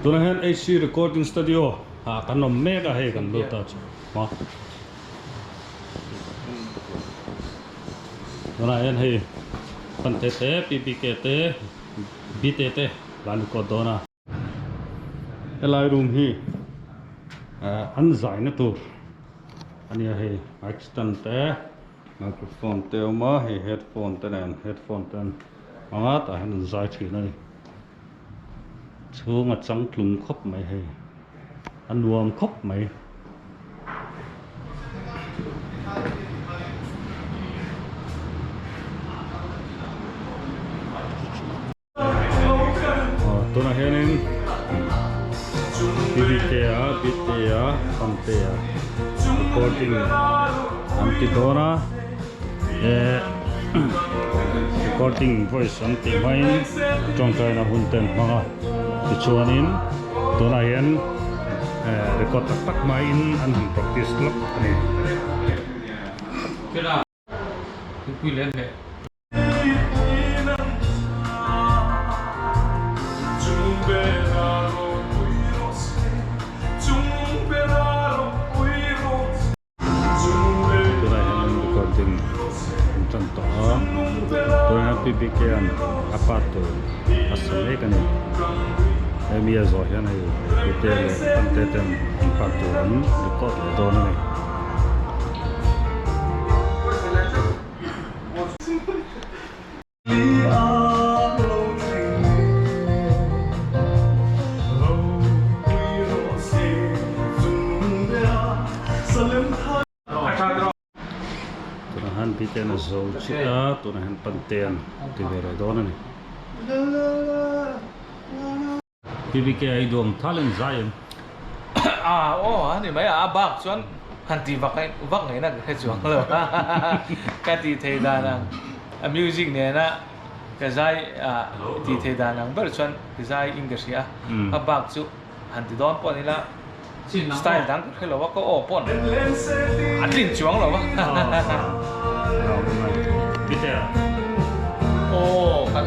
Tunah hian HC Recording Studio ah kan awm mek a hei kan lut ta chu maw. Tunah hian hei Pante te PBK te Bite te an record dawn a. Helai room hi an zaina tur a nia hei mic stand te microphone te a awm a hei headphone te nen headphone te an hmang a tah hian an zai thin a ni chhung a changtlung khawp mai hei a nuam khawp mai. Tunah hianin PBK-a, Bite-a, Pamte-a recording an ti dawn a eh recording voice an tih hmain tawngtaina hun te an hmang a tichuanin tunah hian eh record tak tak hmain an han practice lawk a ni. Tunah hian an recording an tan tawh a tunah hian PBK an a part tur a sa mek a ni hemi a zawh hian hei Pute leh Pante ten an part tur an record leh dawn a ni. Tunah hian Biten a zo chiah a, tunah hian Pantean ti ve leh dawn a ni. PBK a i duang thal in zai em? A aw a ni mai a, a bak chuan han tih vak vak ngaihna ka hre chuang lo a, ka tih thei dan ang a music nena ka zai tih thei dan ang ber chuan ka zai in ka hria a, a bak chu han ti dawn pawh ni la style dang ka hre lo a, ka aw pawh a tlin chuang lo a. Aw kan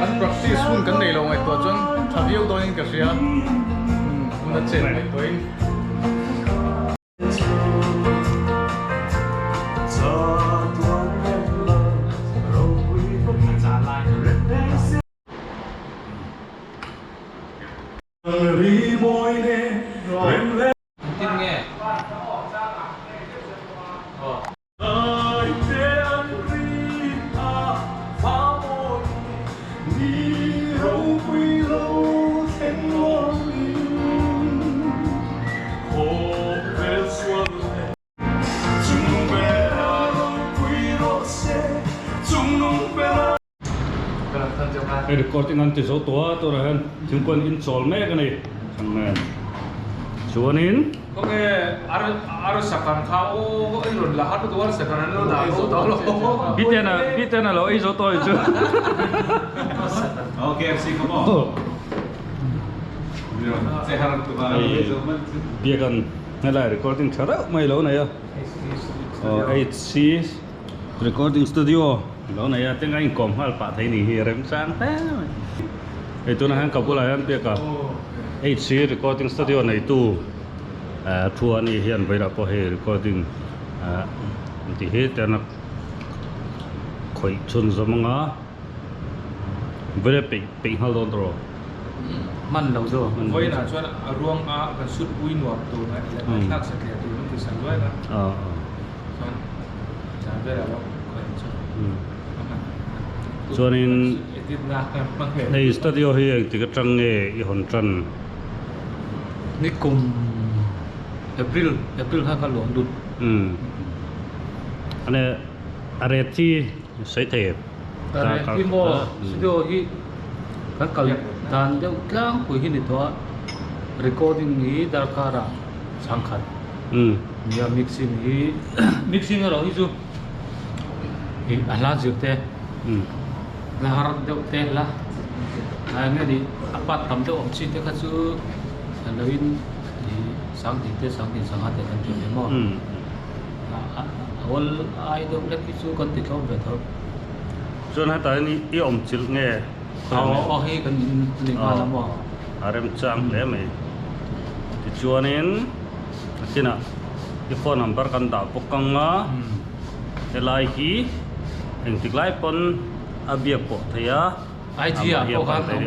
kan practice hun kan nei lo ngaihtuah chuan tha viau dawnin ka hria hun a chen ngaihtuahin. Engtin nge? Aw. Hei recording an ti zo tawh a turah hian thingkung an inchawl mek a ni changnen chuanin Khawnge arsakan kha aw i rawn la har lutuk arsakan an lo dah zo tawh lo. Biten a biten a lo ei zo tawh hi chu. Biakan helai recording tha reuh mai lo nei a aw HC Recording studio lo nei a tinga inkawm nghal pah thei ni hi remchang hle mai. Hei tunah hian ka bulah hian biak a HC recording studio neitu eh thu a ni hian vawilah pawh hei recording eh an tih hi tena khawih chhun zawm anga vawilah peih peih nghal dawn tawh. Hman lo zawk. Vawiinah chuan a ruang a kan sut pui nuam tur ngaihthlak satliah tur kan ti sak luai a. Chuan zan velah pawh khawi chu a hman Chuanin edit na kan hmang leh hei studio hi engtik atang nge i hawn tan? Ni kum April April khan ka luah lut. Umm ane a ret hi sawi thei em? A ret hi maw studio hi kan kal dan deuh tlangpui hi ni tawh a recording hi darkar ah chhangkhat. Nia mixing hi mixing erawh hi chu ih a hla zir te hla har deuh te hla a eng nge ni a part tam deuh awm chi te kha chu a lo in ih sangtin te sangtin sangha te kan ti ve maw a awl ai deuh hlek hi chu kan ti tlawm ve tho. Chuan hetah hian i awm chilh nge aw aw hei kan in a ni nghal a maw. a remchang hle mai tichuanin a kinah i phone number kan dah bawk ang a helai hi engtik lai pawn a biak pawh theih a IG ah pawh khan a awm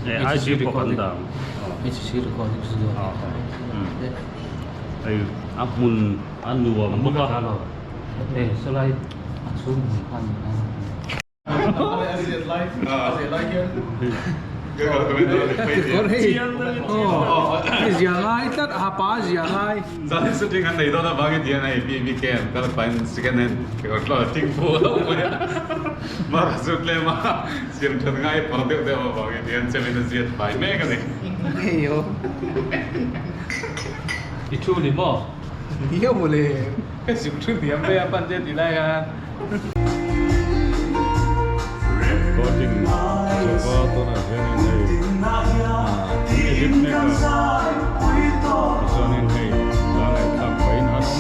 e IG pawh kan dah ang HC recording studio hei a hmun a nuam bawk a hei sawlai a chhung hmun khan I thu ni maw? Recording chauha tunah hianin hei edit mek a tichuanin hei la ngaihthlak pahin an awm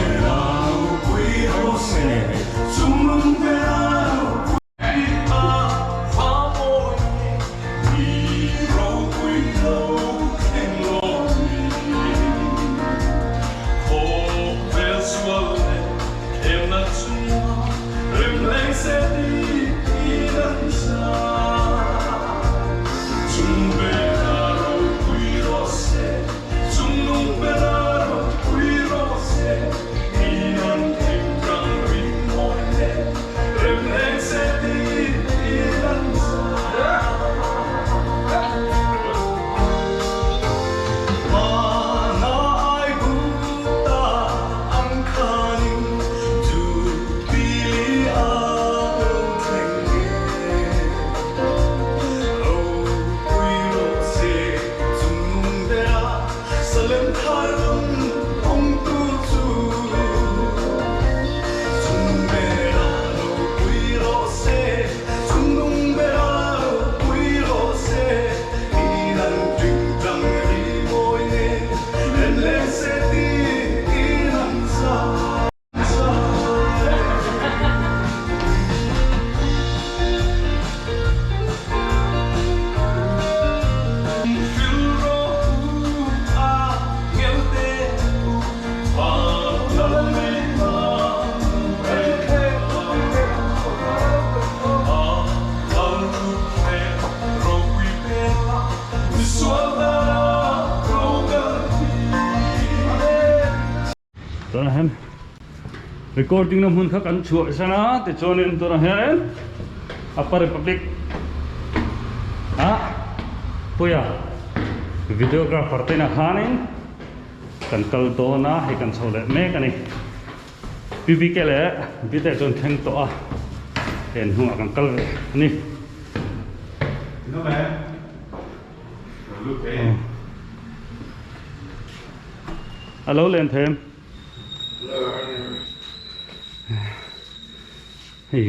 hle lo thei lo a ni a engmah mai a ni hei. Tunah hian recording na hmun kha kan chhuah san a tichuanin tunah hian Upper Republic ah puia videographer te inah khanin kan kal dawn a hei kan chho leh mek a ni P V K leh Bite chuan thleng tawh a hei an hnungah kan kal ve a ni. A lo len them. Hei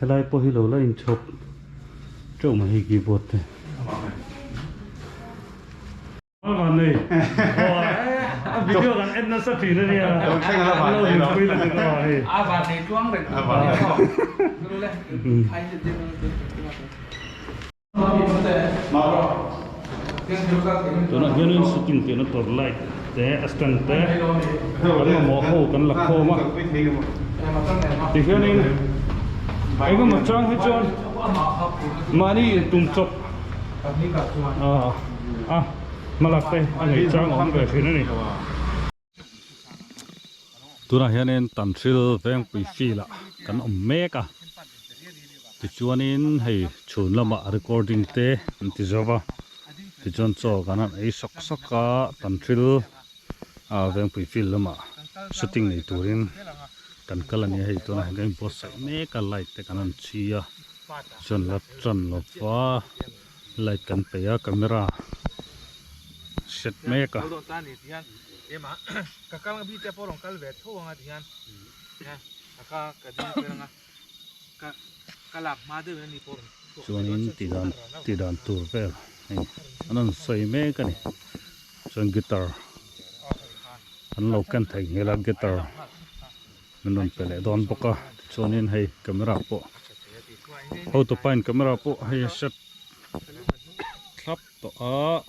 helai pawh hi lo la inchhawp teuh mai hei keyboard te. A van nei. A video kan en nasa thin a nia. Lo hmuhpui lutuk a hei. A van nei tluang reng. A van Tunah hianin shooting tihna tur light te a stand te kan mamawh ho kan la khawm a tihianin engemaw chang hi chuan mahni intum chawp a hmalak te a ngei chang a awm ve thin a ni. Tunah hianin Tanhril Vengpui field ah kan awm mek a, tichuanin hei chhun lamah recording te an ti zo va, tichuan chaw kan han ei sawk sawk a, Tanhril Vengpui field lamah shooting nei turin kan kal a ni a, hei tunah hian kan inbuatsaih mek a, light te kan han chhi a, chuan la tan lova light kan peih a, camera set mek a. Chuanin ti dan ti dan tur vel hei an rawn sawi mek a ni chuan guitar an lo ken theih nghel a guitar min rawn pe leh dawn bawk a tichuanin hei camera pawh hotu pain camera pawh hei a set. thlap tawh a.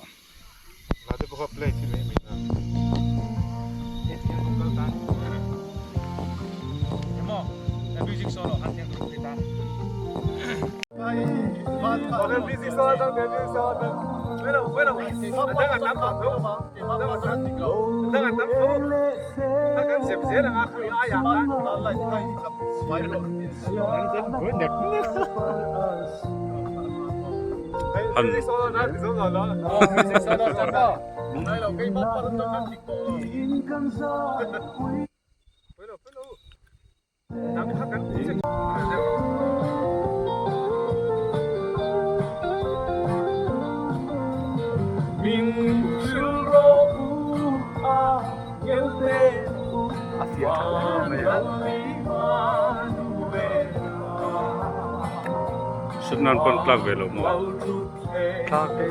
Sut nan pawn tlak ve lo maw? Tlak e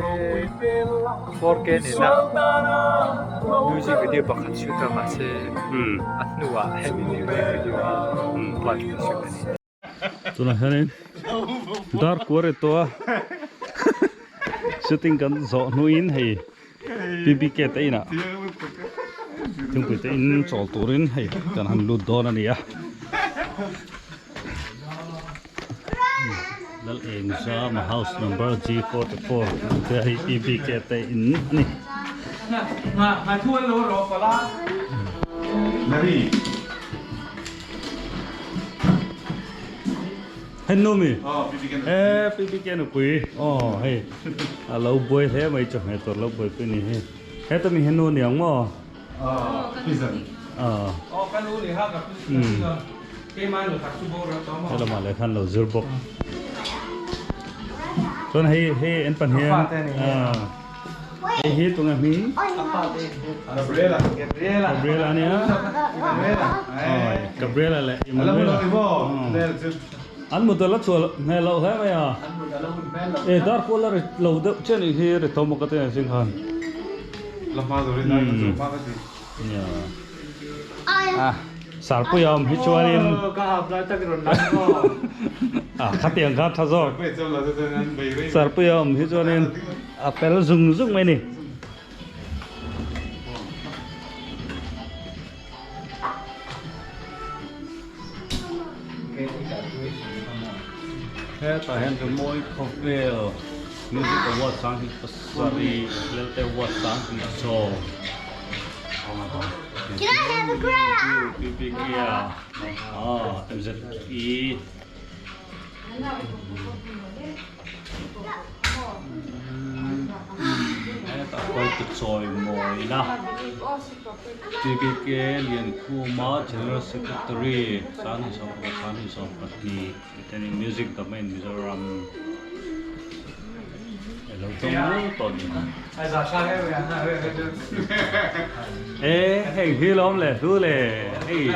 4K nena music video pakhat shoot a mahse a hnuah hemi music video hi live a shoot a ni. Tunah hianin dar kuar e tawh a shooting kan zawh hnuin hei PBK te inah thingpui te in chawl turin hei kan han lut dawn a ni a. Lal Engzama house number G44 te hei PBK te in a ni. Hei nu mi e PBK nupui aw hei a lo buai hle mai chawhmeh tur lo buaipui ni hi heta mi hi nu niang maw he lamah leh khan lo zir bawk chuan hei hei en pan hian hei hi tunge hming Gabriela Gabriela ania Gabriela leh Emanuela an mut a la chhuah hmel loh hle mai a e dar kual a ri lo deuh chiah anih hi ri tho maw ka ti ang sin khan Sarpuia awm hi chuanin a khatiang kha tha zawk Sarpuia awm hi chuanin a fel zung zung mai ni. Hetah hian rimawi khawvel music award sang hi pasarih Lelte award sang hi sawm PPK a MZE Hetah kawltu chawi mawina TBK Liankhuma General Secretary 2024 titen Music Domain Mizoram a lo tawng nual tawh ni. E heng hi lawm le hlu le hei.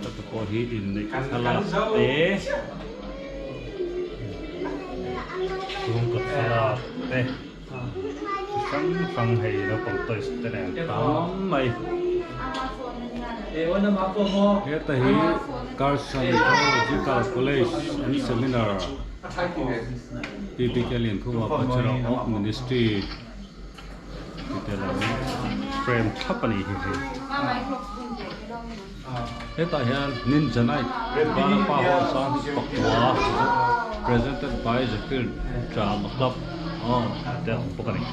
Heta pawh hi inneih thlalak te chhungkaw thlalak te chi hrang hrang hei naupang toys te nen tam mai. Heta hi Carson Theological College an seminar PBK Liankhuma Bachelor of Ministry. Tite lo frame thlap a nih hi hei. Hetah hian Ninja Night Vanapa Hall sang hi pakua presented by Zephyr Drama Club aw te a awm bawk a ni.